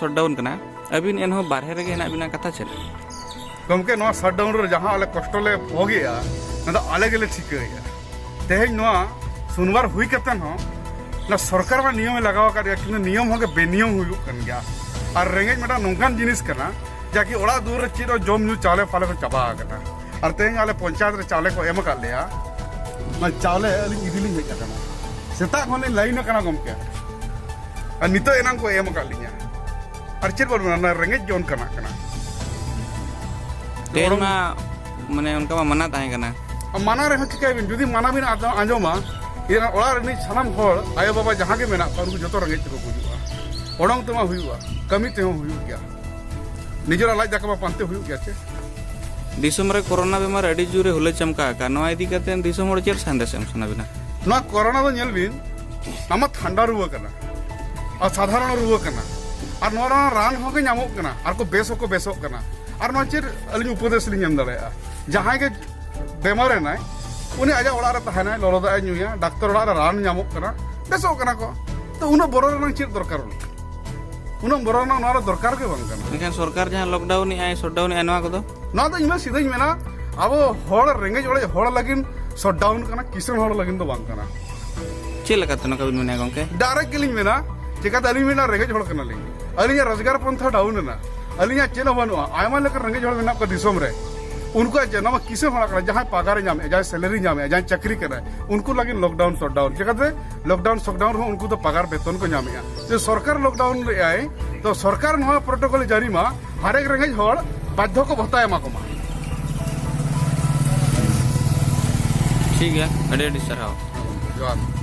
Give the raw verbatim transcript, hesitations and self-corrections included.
Shutdown ᱠᱟᱱᱟ, ᱟᱹᱵᱤᱱ ᱮᱱᱦᱚᱸ ᱵᱟᱨᱦᱮ ᱨᱮᱜᱮ ᱦᱮᱱᱟᱜ ᱵᱤᱱᱟ, ᱠᱟᱛᱷᱟ ᱪᱮᱫ? ᱜᱚᱢᱠᱮ, ᱱᱚᱣᱟ ᱥᱟᱴᱰᱟᱣᱩᱱ ᱨᱮ ᱡᱟᱦᱟᱸ ᱟᱞᱮ ᱠᱚᱥᱴᱚ ᱞᱮ ᱵᱷᱳᱜᱮᱜᱼᱟ, ᱚᱱᱟ ᱫᱚ ᱟᱞᱮ ᱜᱮᱞᱮ ᱴᱷᱤᱠᱟᱹᱭᱮᱜᱼᱟ᱾ ᱛᱮᱦᱮᱧ ᱱᱚᱣᱟ ᱥᱩᱱᱣᱟᱨ ᱦᱩᱭ ᱠᱟᱛᱮ ᱦᱚᱸ ᱚᱱᱟ ᱥᱚᱨᱠᱟᱨ ᱢᱟ ᱱᱤᱭᱚᱢᱮ ᱞᱟᱜᱟᱣ ᱟᱠᱟᱫ ᱜᱮᱭᱟ, ᱠᱤᱱᱛᱩ ᱱᱤᱭᱚᱢ ᱦᱚᱸᱜᱮ ᱵᱮᱱᱤᱭᱚᱢ ᱦᱩᱭᱩᱜ ᱠᱟᱱ ᱜᱮᱭᱟ᱾ ᱟᱨ ᱨᱮᱸᱜᱮᱡ ᱢᱤᱫᱴᱟᱝ ᱱᱚᱝᱠᱟᱱ ᱡᱤᱱᱤᱥ ᱠᱟᱱᱟ, ᱡᱟᱠᱤ ᱚᱲᱟᱜ ᱫᱩᱣᱟᱹᱨ ᱨᱮ ᱪᱮᱫ ᱦᱚᱸ ᱡᱚᱢ ᱧᱩ ᱪᱟᱣᱞᱮ ᱯᱷᱟᱞᱮ ᱠᱚ ᱪᱟᱵᱟ ᱟᱠᱟᱱᱟ᱾ ᱟᱨ ᱛᱮᱦᱮᱧ ᱟᱞᱮ ᱯᱚᱧᱪᱟᱭᱮᱛ ᱨᱮ ᱪᱟᱣᱞᱮ ᱠᱚ ᱮᱢ ᱟᱠᱟᱫ ᱞᱮᱭᱟ, ᱚᱱᱟ ᱪᱟᱣᱞᱮ ᱟᱹᱞᱤᱧ ᱤᱫᱤ ᱞᱤᱧ ᱦᱮᱡ ᱟᱠᱟᱱᱟ᱾ ᱥᱮᱛᱟᱜ ᱠᱷᱚᱱ ᱞᱤᱧ ᱞᱟᱭᱤᱱ ᱟᱠᱟᱱᱟ ᱜᱚᱢᱠᱮ, ᱟᱨ ᱱᱤᱛᱚᱜ ᱮᱱᱟᱝ ᱠᱚ ᱮᱢ ᱟᱠᱟᱫ ᱞᱤᱧᱟ᱾ ᱟᱨ ᱪᱮᱫ ᱵᱚᱱ ᱢᱮᱱᱟ, ᱚᱱᱟ ᱨᱮᱸᱜᱮᱡ ᱜᱮ ᱚᱱᱠᱟᱱᱟᱜ ᱠᱟᱱᱟ᱾ ᱛᱮᱦᱮᱧ ᱢᱟ ᱢᱟᱱᱮ ᱚᱱᱠᱟ ᱢᱟ ᱢᱟᱱᱟ ᱛᱟᱦᱮᱸ ᱠᱟᱱᱟ᱾ ᱢᱟᱱᱟ ᱨᱮᱦᱚᱸ ᱪᱤᱠᱟᱹᱭ ᱵᱤᱱ, ᱡᱩᱫᱤ ᱢᱟᱱᱟ ᱵᱤᱱ ᱟᱸᱡᱚ-, ᱟᱸᱡᱚᱢᱟ, ᱤᱧ ᱚᱲᱟᱜ ᱨᱤᱱᱤᱡ ᱥᱟᱱᱟᱢ ᱦᱚᱲ, ᱟᱭᱳᱼᱵᱟᱵᱟ ᱡᱟᱦᱟᱸ ᱜᱮ ᱢᱮᱱᱟᱜ ᱠᱚᱣᱟ, ᱩᱱᱠᱩ ᱡᱚᱛᱚ ᱨᱮᱸᱜᱮᱡ ᱛᱮᱠᱚ ᱜᱩᱡᱩᱜᱼᱟ᱾ ᱚᱰᱚᱝ ᱛᱮᱦᱚᱸ ᱦᱩᱭᱩᱜᱼᱟ, ᱠᱟᱹᱢᱤ ᱛᱮᱦᱚᱸ ᱦᱩᱭᱩᱜ ᱜᱮᱭᱟ, ᱱᱤᱡᱮᱨᱟᱜ ᱞᱟᱡ ᱫᱟᱠᱟ ᱢᱟ ᱯᱟᱱᱛᱮ ᱦᱩᱭᱩᱜ ᱜᱮᱭᱟ ᱪᱮ᱾ ᱫᱤᱥᱚᱢ ᱨᱮ ᱠᱳᱨᱳᱱᱟ ᱵᱤᱢᱟᱨ ᱟᱹᱰᱤ ᱡᱳᱨᱮ ᱦᱩᱞᱟᱹ ᱪᱟᱢᱠᱟ ᱟᱠᱟᱫ, ᱱᱚᱣᱟ ᱤᱫᱤ ᱠᱟᱛᱮ ᱫᱤᱥᱚᱢ ᱦᱚᱲ ᱪᱮᱫ ᱥᱟᱸᱫᱮᱥ ᱮᱢ ᱥᱟᱱᱟ ᱵᱤᱱᱟ? ᱱᱚᱣᱟ ᱠᱳᱨᱳᱱᱟ ᱫᱚ ᱧᱮᱞ ᱵᱤᱱ, ᱱᱚᱣᱟ ᱢᱟ ᱴᱷᱟᱱᱰᱟ ᱨᱩᱣᱟᱹ ᱠᱟᱱᱟ, ᱟᱨ ᱥᱟᱫᱷᱟᱨᱚᱱ ᱨᱩᱣᱟᱹ ᱠᱟᱱᱟ, ᱟᱨ ᱱᱚᱣᱟ ᱨᱮᱱᱟᱜ ᱨᱟᱱ ᱦᱚᱸ ᱜᱮ ᱧᱟᱢᱚᱜ ᱠᱟᱱᱟ, ᱟᱨ ᱠᱚ ᱵᱮᱥ ᱦᱚᱸᱠᱚ ᱵᱮᱥᱚᱜ ᱠᱟᱱᱟ᱾ ᱟᱨ ᱱᱚᱣᱟ ᱪᱮᱫ ᱟᱹᱞᱤᱧ ᱩᱯᱚᱫᱮᱥ ᱞᱤᱧ ᱮᱢ ᱫᱟᱲᱮᱭᱟᱜᱼᱟ? ᱡᱟᱦᱟᱸᱭ ᱜᱮ ᱵᱮᱢᱟᱨ ᱮᱱᱟᱭ, ᱩᱱᱤ ᱟᱡᱟᱜ ᱚᱲᱟᱜ ᱨᱮ ᱛᱟᱦᱮᱱᱟᱭ, ᱞᱚᱞᱚ ᱫᱟᱜ ᱮ ᱧᱩᱭᱟ, ᱰᱟᱠᱛᱟᱨ ᱚᱲᱟᱜ ᱨᱮ ᱨᱟᱱ ᱧᱟᱢᱚᱜ ᱠᱟᱱᱟ, ᱵᱮᱥᱚᱜ ᱠᱟᱱᱟ ᱠᱚ᱾ ᱛᱚ ᱩᱱᱟᱹᱜ ᱵᱚᱨᱚ ᱨᱮᱱᱟᱜ ᱪᱮᱫ ᱫᱚᱨᱠᱟᱨ? ᱩᱱᱟᱹᱜ ᱵᱚᱨᱚ ᱨᱮᱱᱟᱜ ᱱᱚᱣᱟ ᱨᱮ ᱫᱚᱨᱠᱟᱨ ᱜᱮ ᱵᱟᱝ ᱠᱟᱱᱟ᱾ ᱢᱮᱱᱠᱷᱟᱱ ᱥᱚᱨᱠᱟᱨ ᱡᱟᱦᱟᱸ ᱞᱚᱠᱰᱟᱣᱩᱱ ᱮᱫ ᱟᱭ, ᱥᱚᱴᱰᱟᱣᱩᱱ ᱮᱫ ᱟᱭ, ᱱᱚᱣᱟ ᱠᱚᱫᱚ? ᱱᱚᱣᱟ ᱫᱚ ᱤᱧ ᱢᱟ ᱥᱤᱫᱷᱟᱹᱧ ᱢᱮᱱᱟ, ᱟᱵᱚ ᱦᱚᱲ, ᱨᱮᱸᱜᱮᱡ ᱚᱲᱮᱡ ᱦᱚᱲ ᱞᱟᱹᱜᱤᱫ ᱥᱚᱴᱰᱟᱣᱩᱱ ᱠᱟᱱᱟ, ᱠᱤᱥᱟᱹᱬ ᱦᱚᱲ ᱞᱟᱹᱜᱤᱫ ᱫᱚ ᱵᱟᱝ ᱠᱟᱱᱟ᱾ ᱪᱮᱫ ᱞᱮᱠᱟᱛᱮ ᱱᱚᱝᱠᱟ ᱵᱤᱱ ᱢᱮᱱᱮᱫᱼᱟ ᱜᱚᱢᱠᱮ? ᱰᱟᱭᱨᱮᱠᱴ ᱜᱮᱞᱤᱧ ᱢᱮᱱᱟ, ᱪᱮᱠᱟᱛᱮ ᱟᱹᱞᱤᱧ ᱢᱮᱱᱟ ᱨᱮᱸᱜᱮᱡ ᱦᱚᱲ ᱠᱟᱱᱟᱞᱤᱧ, ᱟᱹᱞᱤᱧᱟᱜ ᱨᱳᱡᱽᱜᱟᱨ ᱯᱚᱱᱛᱷᱟ ᱰᱟᱣᱩᱱ ᱮᱱᱟ, ᱟᱹᱞᱤᱧᱟᱜ ᱪᱮᱫ ᱦᱚᱸ ᱵᱟᱹᱱᱩᱜᱼᱟ᱾ ᱟᱭᱢᱟ ᱞᱮᱠᱟᱱ ᱨᱮᱸᱜᱮᱡ ᱦᱚᱲ ᱢᱮᱱᱟᱜ ᱠᱚᱣᱟ ᱫᱤᱥᱚᱢ ᱨᱮ, ᱩᱱᱠᱩᱣᱟᱜ ᱪᱮᱫ? ᱱᱚᱣᱟ ᱢᱟ ᱠᱤᱥᱟᱹᱬ ᱦᱚᱲᱟᱜ ᱠᱟᱱᱟ, ᱡᱟᱦᱟᱸᱭ ᱯᱟᱜᱟᱨᱮ ᱧᱟᱢᱮᱫᱼᱟ, ᱡᱟᱦᱟᱸᱭ ᱥᱮᱞᱟᱨᱤ ᱧᱟᱢᱮᱫᱼᱟ, ᱡᱟᱦᱟᱸᱭ ᱪᱟᱹᱠᱨᱤ ᱠᱟᱱᱟᱭ, ᱩᱱᱠᱩ ᱞᱟᱹᱜᱤᱫ ᱞᱚᱠᱰᱟᱣᱩᱱ ᱥᱚᱴᱰᱟᱣᱩᱱ᱾ ᱪᱮᱠᱟᱛᱮ? ᱞᱚᱠᱰᱟᱣᱩᱱ ᱥᱚᱴᱰᱟᱣᱩᱱ ᱨᱮᱦᱚᱸ ᱩᱱᱠᱩ ᱫᱚ ᱯᱟᱜᱟᱨ ᱵᱮᱛᱚᱱ ᱠᱚ ᱧᱟᱢᱮᱫᱼᱟ᱾ ᱡᱮ ᱥᱚᱨᱠᱟᱨ ᱞᱚᱠᱰᱟᱣᱩᱱ ᱞᱮᱫᱼᱟᱭ, ᱛᱚ ᱥᱚᱨᱠᱟᱨ ᱱᱚᱣᱟ ᱯᱨᱚᱴᱳᱠᱚᱞ ᱡᱟᱹᱨᱤ ᱢᱟ, ᱦᱟᱨᱮᱠ ᱨᱮᱸᱜᱮᱡ ᱦᱚᱲ ᱵᱟᱫᱽᱫᱷᱚ ᱠᱚ ᱵᱷᱚᱛᱟ ᱮᱢᱟ ᱠᱚᱢᱟ᱾ ᱴᱷᱤᱠ ᱜᱮᱭᱟ, ᱟᱹᱰᱤ ᱟᱹᱰᱤ ᱥᱟᱨᱦᱟᱣ᱾ ᱡᱚᱦᱟᱨ᱾